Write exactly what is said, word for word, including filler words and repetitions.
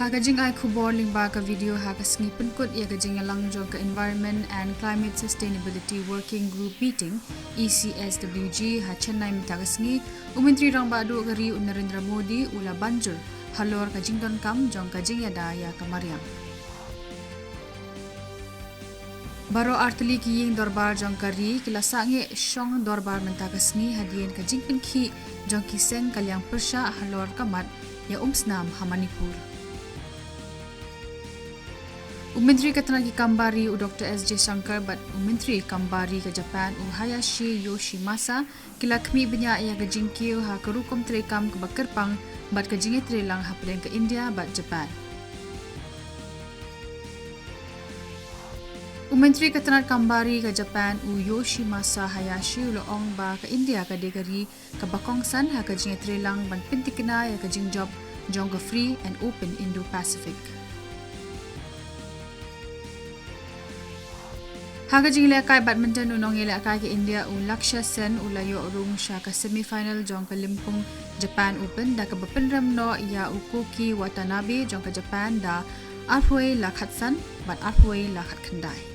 Ha ka jingai khubor lyngba ka video ha ka sngi pynkut ïa ka jingïalang jong ka Environment and Climate Sustainability Working Group Meeting, E C S W G, ha Chennai mynta ka sngi, u Myntri Rangbah Duh ka ri u Narendra Modi u la ban jur halor ka jingdonkam jong ka jingïada ïa ka mariang. Baroh artylli ki ïing dorbar jong ka ri ki la sangeh shong dorbar mynta ka sngi hadien ka jingpynkhih jong ki seng ka liang pyrshah halor ka mat ïa umsnam ha Manipur. U Myntri ka tnat ki kam bar ri u Doktor S Jaishankar bad u Myntri kam bar ri ka Japan u Hayashi Yoshimasa ki la khmih bniah ïa ka jingkiew ha ka rukom treikam kaba kyrpang bad ka jingïatreilang hapdeng ka India bad Japan. U Myntri ka tnat kam bar ri ka Japan u Yoshimasa Hayashi u la ong ba ka India ka dei ka ri kaba kongsan ha ka jingïatreilang ban pyntikna ïa ka jingjop jong ka Free and Open Indo-Pacific. Ha ka jinglehkai badminton, u nongïalehkai ka India u Lakshya Sen u la ïoh rung sha ka semi final jong ka lympung Japan Open da kaba pynrem noh ïa u Koki Watanabe jong ka Japan da arphew wei la khatsan bad arphew wei la khatkhyndai.